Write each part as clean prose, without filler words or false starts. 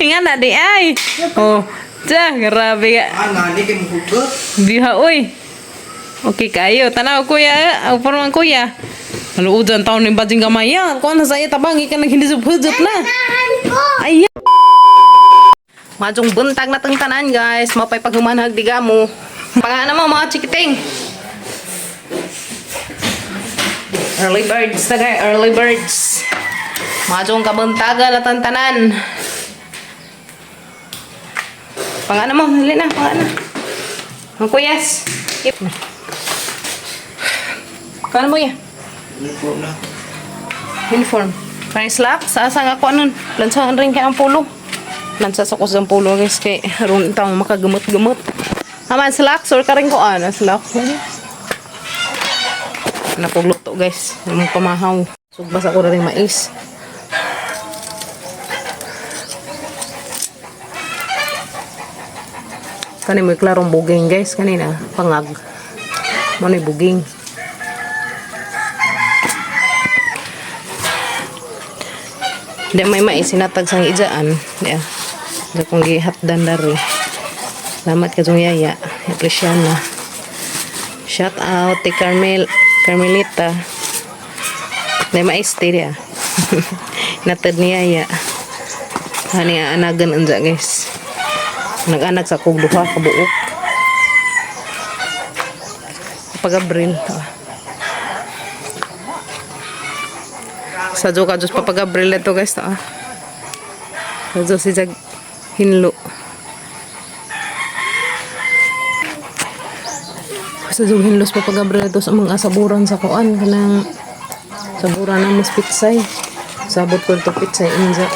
Nga na di ay. Oh, tiya, grabe ka. Ah, ngani kay mo hugot. Diha oy. Okay kayo. Tanaw kuya, ang forma kuya. Maluod ang taon ni Badjing gamay ya. Kuan na sa iya tabangi ka nang hindi subhudot na. Ay. Majong buntag na tang tanan guys, mapay paghumanhag diga mo. Pangana mo mga chikiting. Early birds na guys, early birds. Majong kabuntaga na tang tanan. Pangana mo, dali na, pangana. Ang kuyas. Kano mo ya? Uniform na. Uniform. Parang slacks. Asa nga ko anon. Lansahan rin kay ang pulo. Lansa sa ko sa pulo guys kay ron taong makagamot-gamot. Aman slacks or karing ko ano slacks. Napugluto guys. Yung pamahaw. Sugbas ako na rin mais. Kani mo klarong buging guys kanina pangag. Mo ni buging. Di may mais sinatag sang ijaan. Di ah. Di kong gihatdan dari. Salamat ka jong yaya. Apreciana. Shout out ti Carmel Carmelita. Di mais ti di ah. Natad ni yaya. Hani anagan unja guys. Nag-anag sa kog duha ka buok. Pag-Abril. Ah. Sa Joka Diyos Papa Gabriel na to guys. Ah. Sa Diyos si Jag Hinlo. Sa Diyos Hinlo sa Papa Gabriel to sa mga saburan sa kuan kanang saburan na mas pitsay. Sabot ko ito pitsay inja.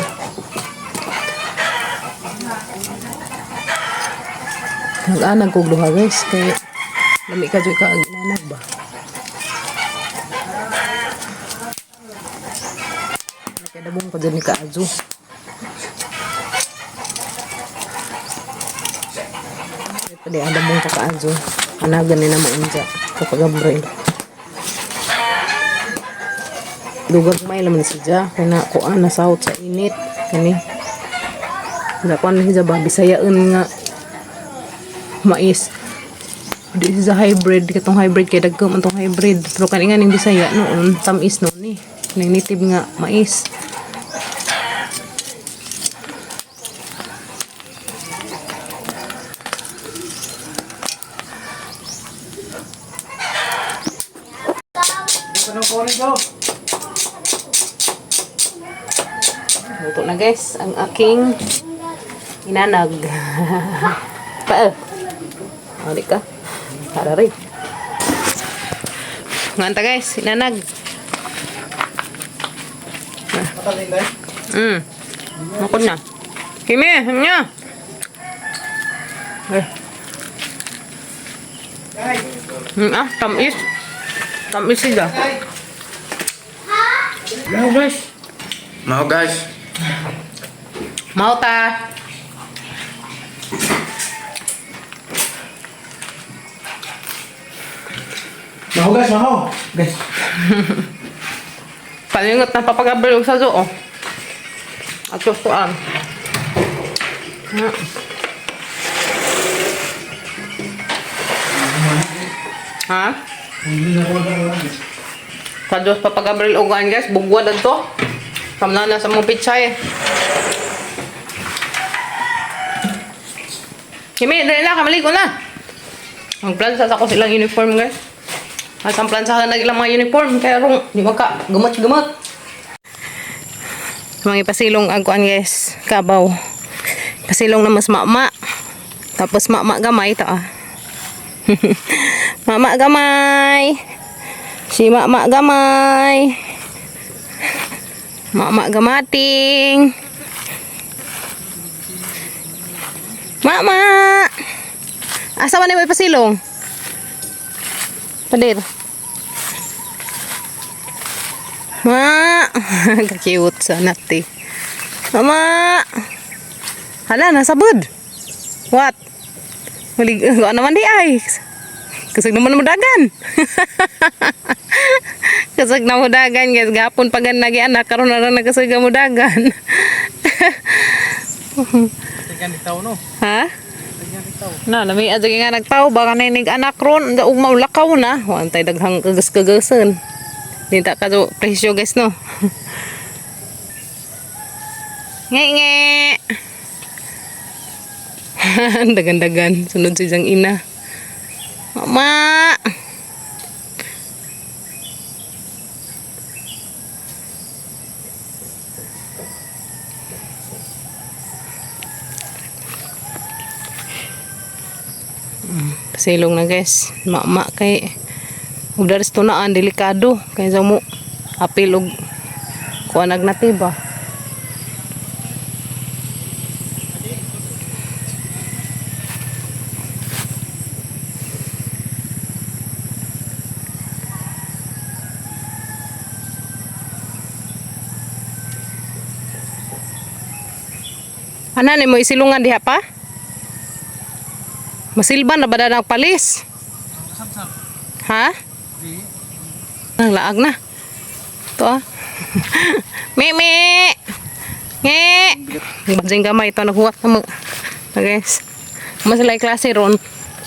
Nag-anag kog duha guys kay lami ka jud ka ang inanag ba. Nakadabong pa dyan ni Kaajo. Pwede adabong ka Kaajo. Anagan ni na maunja. Kapag Gabriel. Dugag may laman siya. Kaya na kuan nasahot sa init. Kani. Dakuan na siya ba? Bisayaan nga mais. Di siya hybrid. Katong hybrid kay dagko man tong hybrid. Pero kani nga ning Bisaya noon, tamis noon eh. Ning native nga mais. Ano ko rin ko? Luto na guys, ang aking inanag. Pa. Ori ka. Para rin. Nganta guys, inanag. Matalin dai. Ako na. Kimi, niya. Eh. Ah, tamis. Tamis sila. Mau guys. Mau guys. Mau ta. Mau guys, mau. Guys. Palingot na papagabalog sa zoo. Oh. At susuan. Ha? Sa Diyos papagabril ugan guys, bugwa na to. Kamna na sa mong pitsay. Kimi, dali na, kamaligo na. Ang plansa sa ko silang uniform guys. At ang plansa na ilang mga uniform, kaya rong, di ba ka, gumot-gumot. Mga ipasilong ang kuan guys, kabaw. Pasilong na mas mama. Tapos mama gamay ta ah. Mama gamay. Si mama gamay. Mama gamating. Mama. Asa man ni pasilong? Pader. Ma! Ka-cute sa nati. Mama! Hala, nasa bud. What? Malig, ano naman di ay? Kasi naman mo dagan. Kasag na mudagan, guys. Gapon pa gan nagi anak karon na ra nagkasag mudagan. Tingnan itaw no. Ha? Tingnan itaw. Na, nami adya nga nagtaw baka na nig anak ron ugma maulakaw na. Wa tay daghang kagas-kagasan. Dinta ka do presyo, guys, no. Nge nge. Dagan-dagan sunod si jang ina. Mama. Pasilong na, guys. Mama kay ug daris tunaan delikado kay sa mo apil og kuan ag natiba. Ana ni mo isilungan diha pa? Masilban na ba na palis? Ha? Ang laag na. Ito ah. Mimi! Nge! Bajing gamay ito naghuwat na mo. Na guys. Masilay klase ron.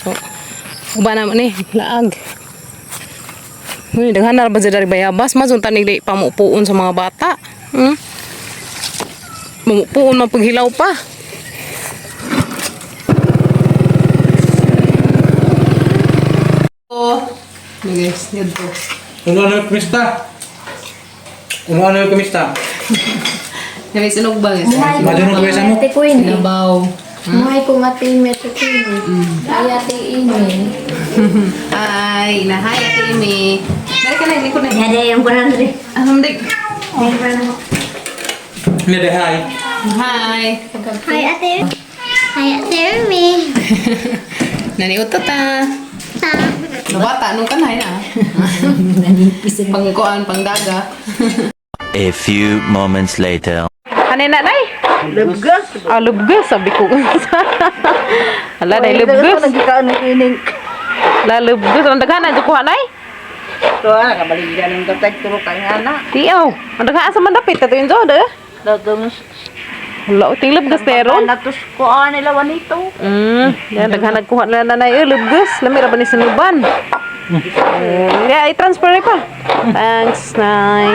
So, uba naman eh. Laag. Uy, daghan na ba dyan dari bayabas? Mas unta ni pamupuon sa mga bata. Mamupuon mapaghilaw pa. Oh. Na guys, dito. Uno ano kumista? Uno ano kumista? May sinog ba, guys? Madunong kumista mo. Ate Queen. Sinabaw. Muhay ko nga team Ate Queen. Ay, Ate Amy. Hi, na hi Ate Amy. Dali ka na, hindi ko na. Yada yung kunan rin. Anong dik? Hindi de hi. Hi. Hi, Ate. Hi, Ate Amy. Naniuto ta. Nabata, nung kanay na. Pangkuan, pangdaga. A few moments later. Kanina, nay? Lubgas. Ah, lubgas, sabi ko. Hala, nay, lubgas. Nagkaon ng ining. La, lubgas. Ang daghan na, kuha, nay? Ito ah, nakabaligyan ng katag turo kay anak. Tiyaw. Ang daghan sa mandapit, ito yung joda. Dagong Hala, ting lubgas meron. natos ko ah nila wanito. Yan, daghan nagkuha nila nanay. Eh, lubgas. Lami ra ba ni sinuban? Yeah, i-transfer pa. Thanks, nay.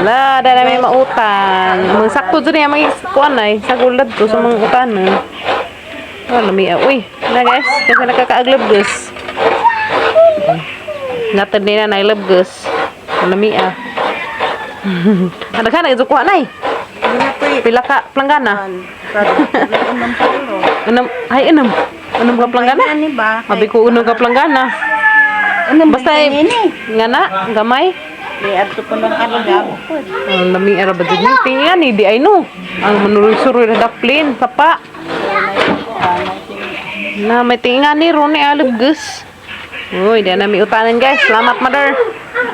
Wala, dahil may mautang. Mga sakto dyan yung mga kuan ay. Sa gulad to, sa mga utan. Eh. Oh, lami ah. Uy, na guys, kasi nakakaaglabgas. Natad ni nanay labgas. Lami ah. Ang daghan na, kuha nay. Pila ka planggana. Unam, ay unam. Unam ka planggana? Ani ba? Abi ko unam ka planggana. Basta eh, nga na, gamay. Di adto ko ng karga. Ang lami ara ba dyan? Tingnan eh, di ay no. Ang manuroy-suroy na daplin, sapa. Na, may tinga ni Ronnie Alubgus. Uy, di na may utanan, guys. Salamat, mother.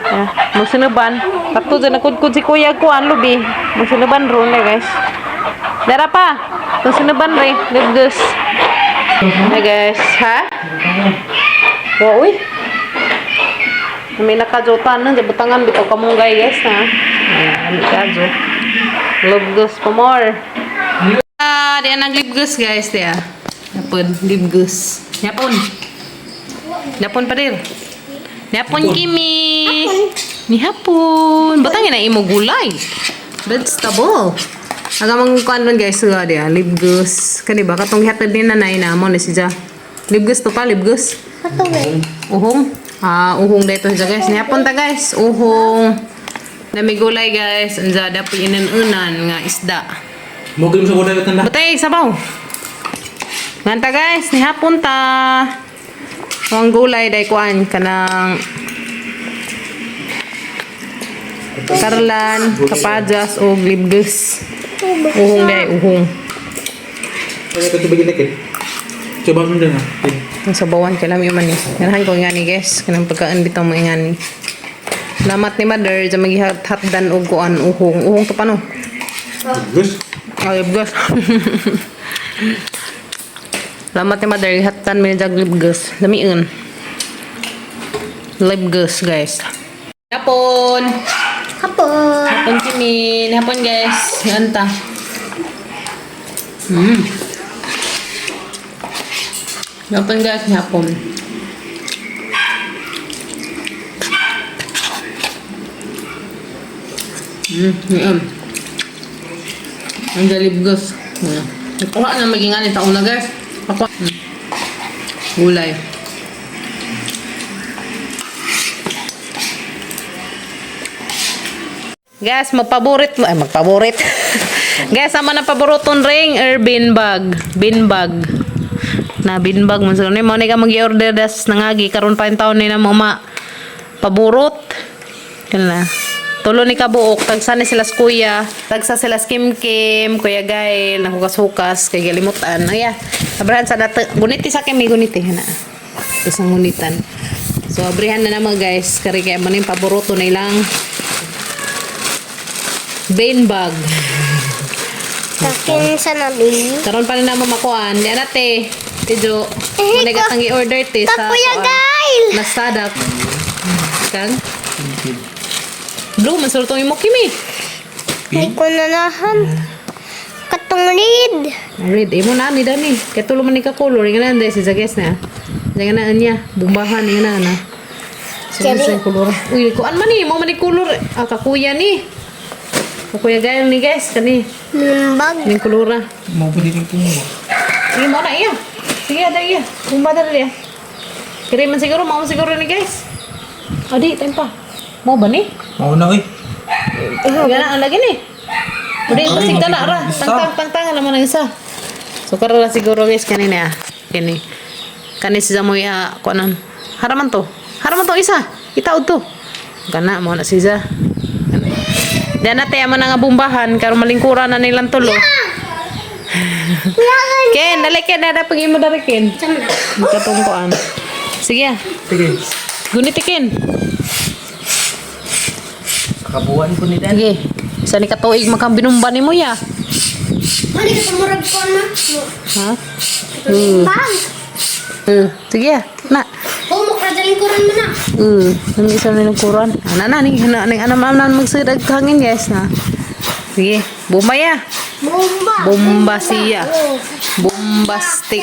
Yeah, magsinuban. Tatlo dyan, nakudkud si kuya ko, ang lubi. Magsinuban, Ronnie, guys. Dara pa. Magsinuban, re. Lubgus. Hi, guys. Ha? Wow, uy. May nakajotan nun. Sa butangan, bitaw kamunggay, guys, ha? Ayan, kajo. Lubgus pa more. Ah, di ang lipgus, guys, di ah. Yapon, lipgus. Yapon. Yapon pa dir. Yapon, Kimi. Ni hapon. Batangin na imo gulay. Vegetable. Aga mang kuan nun, guys, nga di ah, lipgus. Kani ba katong gihatod ni nanay na mo ni siya. Lipgus to pa, lipgus. Uhong. Ah, uhong dito siya, guys. Nihapon ta, guys. Uhong. Nami gulay, guys. Anza dapat inan-unan nga isda. Mo sa buday tanda. Batay, sabaw. Nganta, guys, nihapon ta. Ang gulay day kuan kanang karlan, kapajas o libgus. Uhong day, uhong. Kaya ka tubig ilekit. Coba mo dyan ah. Ang sabawan kay lami man ni. Ganahan ko nga ni, guys, kanang pagkaan bitaw mo ingani. Salamat ni mother sa magihatdan og kuan uhong. Uhong to pa no. Gus. Ay, libgus. Salamat ni mother hatdan mi jag libgus. Lamiun. Libgus, guys. Hapon! Hapon. Hapon Kimin. Hapon guys. Yan ta. Hapon guys, hapon. Yan. Ang galibgos. Nakuha na maging ano, taon na guys. Ako. Gulay. Guys, magpaborit mo. Ay, magpaborit. Guys, sama na paboroton ring bin bag. Bin bag. Na bin bag man sa mo ni ka mag-order das nangagi karon pa yung taon ni na mo ma paborot. Kana. Tulo ni kabuok, tagsa ni sila sa kuya, tagsa sila sa Kim Kim, Kuya Gail, nahukas-hukas, kay galimutan. Aya, abrahan sa nato. Guniti sa Kim, guniti. Hana. Isang gunitan. So, abrihan na naman guys. Kari kaya mo na yung paboroto na ilang bean bag. Takin sa nabi. Karon pa rin na mo makuan. Di ana te. Tijo. Eh, Muna ko- katang i-order te sa Kakuya kuan. Gail! Lazada. Kang? Blue, man sultong imo kimi. Hindi ko nanahan. Katong lead. Red, imo na ni dani. Kay tulo man ni ka color nga na si Zages na. Nga na niya, bumbahan nga na na. So, Kani- sa color. Uy, kuan man ni, mo man ni color. Ah, kakuya ni. Kakuya gayon ni guys, kani. Bag. Ning kolora. Mo pwede rin kumuha. Sige mo na iya. Sige ada iya. Bumba na iya. Kiri man siguro, mao man siguro ni guys. Adi, time pa. Mo ba ni? Mau na oy. Gana ang lagi ni. Udi pasig na ra. Isa. Tang tang tang tang naman ang isa. So karon ra siguro guys kani na. Kani. Kani si Zamoy ah, kuanon. Haraman to. Haraman to isa. Itaod to. Kana mo na si Za. Diyan na tayo mo na nga bumbahan karon malingkuran na nilang tulo. Ken, dali Ken, dada pag imo dari Ken. Magkatong kuan. Sige. ah. Sige. Guniti Ken. Kakabuan ko ni Dan. Sige. Sa ni katuig makambinumba nimo ya. Mali ka tumurag ko na. Ha? Bag. Sige ah. Na. Humok ra daling kuran mo na. Nang isa nilang kuran. Ana na ning ana ning ana ma'am na magsidag hangin guys na. Sige, bomba ya. Bomba. Bomba siya. Oh. Bombastic.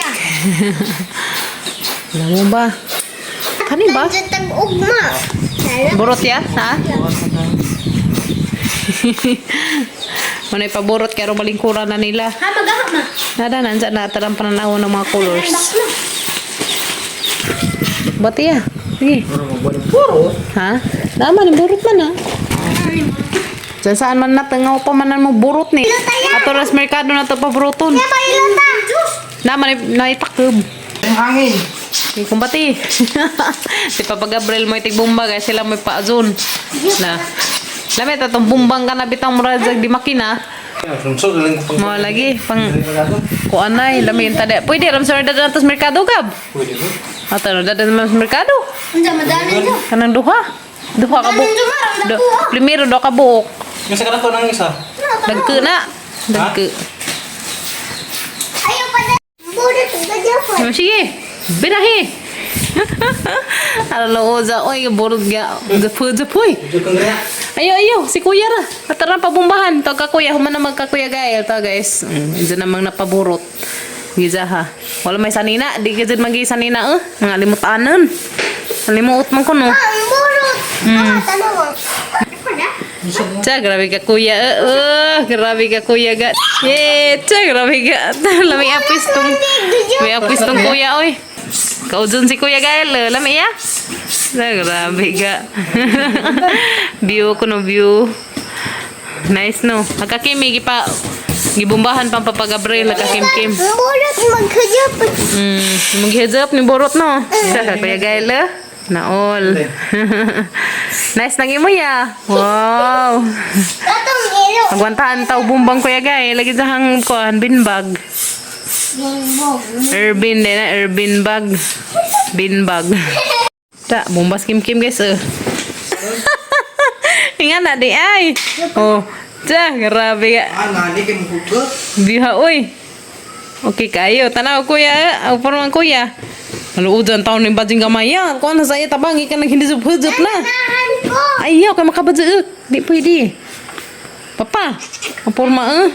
Alam mo ba? Kani ba? Nandiyan tag-ugma. Burot ya, ha? Manay paburot kay malingkuran na nila. Ha, magahak na. Nada nandiyan na tarang pananaw ng mga colors. Box na. Bati ya. Sige. Puro magbuwan puro. Ha? Naman, burot man ha. Diyan saan man natangaw pa man mo burot ni. Ato ras merkado na to paburoton. Pailata. Juice. Naman naitakob. Ang hangin. Okay, kumbati. Si Papa Gabriel mo itig bomba guys, sila mo paazon. Na. Lamit atong bumbang ka na bitang murag di makina. Sumsog galing ko Mo lagi pang kuanay lami yung tada. Pwede ram sa dada sa merkado gab. Pwede ko. Ato no dada sa merkado. Unsa madalan jo. Kanang duha. Duha ka buok. Do, primero do ka buok. Yung sa kanan ko ng isa. Dagko na. Dagko. Ayaw pa na. Burot ka dyan. Oh, sige. Birahe. Alalo za oy burot ga. Zapu zapuy. Jukong kaya. Ayo ayo si kuya ra. Atara pabumbahan to ka kuya human na magka kuya gael to guys. Diyan namang napaburot. Giza ha. Wala may sanina, di ka dyan magi sanina eh. Mga limutanan. Limuot man ko no. Ang burot. Ah, tanaw. Tsa, grabe ka kuya. Grabe ka kuya ga. Yeah, tsa, grabe ka. Lami apis tong. May apis tong kuya oy. Kaudson si Kuya Gael, eh. Lami ya. Tsa, grabe ka. View ko no view. Nice no. Agkakimi gipa gibumbahan pang Papa Gabriel agkakim-kim. Ang burot magkajap. Mag-heads up ni Borot no. Sa Kuya Gael. Eh. Naol. Nice nang imo ya. Wow. Katong ilo. Agwantaan taw bumbang Kuya Gael. Lagi sa hang kuan binbag. Bongbong. Irvin din na Irvin bag. Bin bag. Ta, bumbas kim kim guys. Eh. Ingat na di ay. Oh, ta, grabe ka. Ah, ngali kay muhugot. Biha oy. Okay kayo. Tanaw kuya. Aw man kuya. Maluod ang taon ng badjing gamay ya. Kuan na sa iya tabangi ka nang hindi hujop na. Tahan ko. Ayaw kay makabadjik. Di pwede. Papa, ang porma eh.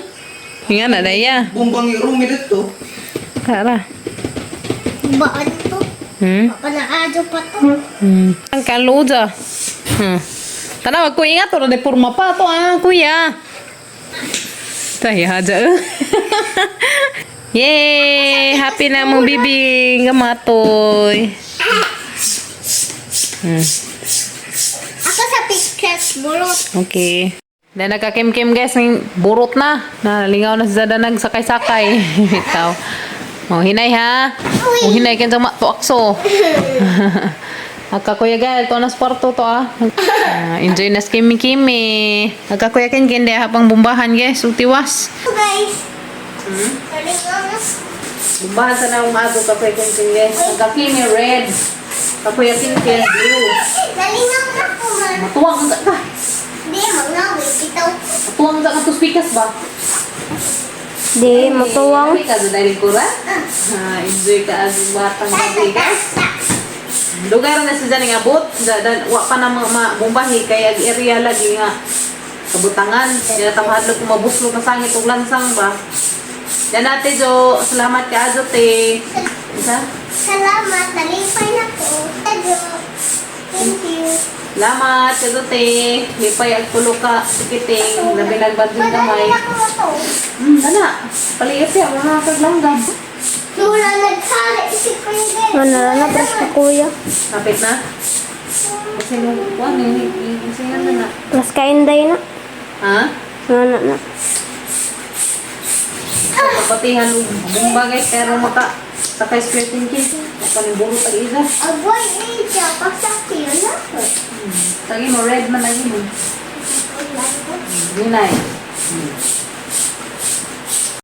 Nga na daya. Bumbang irumi dito. Tara. Baan to? Panaadyo pa to. Ang kaluod ah. Tanaw ko ingat ora de porma pa to ah, kuya. Tayo haja eh. Yay! Happy na mong bibing gamatoy. Ako sa pictures bulot. Okay. Then nagkakimkim guys, ng burot na. Nalingaw na si Zada nagsakay-sakay. Itaw. Oh, hinay ha. Oh, hinay kanjang tuakso. Agka Kuya Gael, to na sa kwarto to ah. Ah, enjoy na si Kimi Kimi. Agka Kuya Ken Ken, diha pang bumbahan guys, utiwas. Guys. Nalingaw na. Bumbahan sa na umago ka Kuya Ken Ken guys. Agka Kimi red. Ka Kuya Ken Ken blue. Nalingaw na ko man. Matuwang ang ka. Di, mangawin. Bitaw. Matuwang ka tuspikas ba? Di, matuwang. Happy ka doon dahil kura? Ah, enjoy ka as batang gabi guys. Lugar na sa dyan nga abot. Da, da, wa pa na mga mabumbahi kay ag area lagi nga kabutangan. Kaya tamahadlok kung mabuslok na sangit og lansang ba. Yan ate Jo, salamat ka ajo te. Isa? Salamat. Nalipay na ko. Tadyo. Thank you. Salamat ka te. Lipay ag tulo ka sikiting labi nagbadling gamay. Madali ako na to. Dana. Paliyot ya mga kaglanggam. Mura nagsari si Kuya Gael. Ano na, press ka kuya. Kapit na. Kasi nung kuan eh, kasi nga na na. Press ka inday na. Ha? Ano na. Kapatihan og bumba guys pero maka sakay square thinking. Maka ni buro tag isa. Aboy, eh, siya. Pasakyo na ko. Tagi mo red man lagi mo. Gunay.